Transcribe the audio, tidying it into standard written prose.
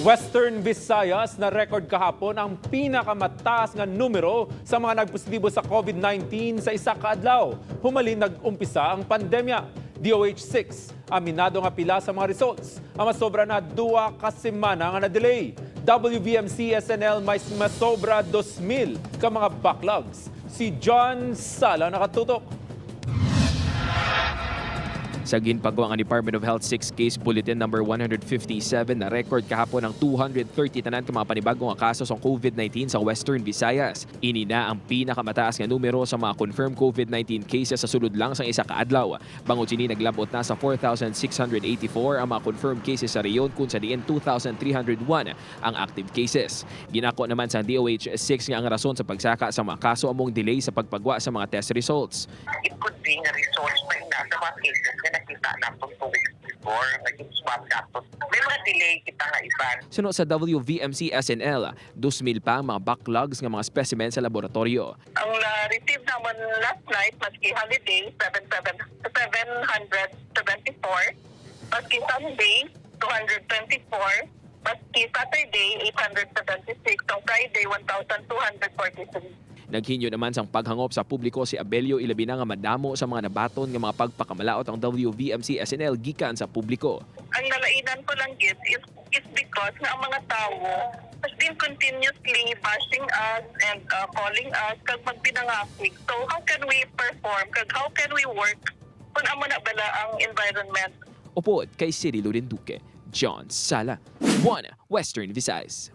Western Visayas na record kahapon ang pinakamataas nga numero sa mga nagpositibo sa COVID-19 sa isa ka adlaw. Humalin nag-umpisa ang pandemya. DOH 6, aminado nga pila sa mga results. Ang masobra na 2 ka semana nga na-delay. WVMC SNL may masobra 2,000 ka mga backlogs. Si John Sala nakatutok. Sa ginpagwa nga Department of Health 6 Case Bulletin number 157, na record kahapon ang 230 tanan ka mga panibagong nga kaso sa COVID-19 sa Western Visayas. Ini na ang pinakamataas nga numero sa mga confirmed COVID-19 cases sa sulod lang sang isa ka adlaw. Bangod sini, naglabot na sa 4,684 ang mga confirmed cases sa rehiyon, kung sa diin 2,301 ang active cases. Ginako naman sa DOH 6 nga ang rason sa pagsaka sa mga kaso among delay sa pagpagwa sa mga test results. It could be nga results pa ina sa mga cases nga nakita naton 2 weeks before, naging swab naton. May mga delay kita nga iban. Suno sa WVMC SNL, 2,000 pa ang mga backlogs nga mga specimen sa laboratorio. Ang na-receive naman last night, maski holiday, 77 774. Maski Sunday, 224. Maski Saturday, 876. Ang Friday, 1,243. Naghinyo naman sang paghangop sa publiko si Abelio, ilabi na nga madamo sa mga nabaton nga mga pagpakamalaot ang WVMC SNL gikan sa publiko. Ang nalainan ko lang gid is because nga ang mga tao has been continuously bashing us and calling us kag magpinangakig. So how can we perform? Kag how can we work kung amo na bala ang environment? Upod kay Cyrilo Duque, John Sala, 1 Western Visayas.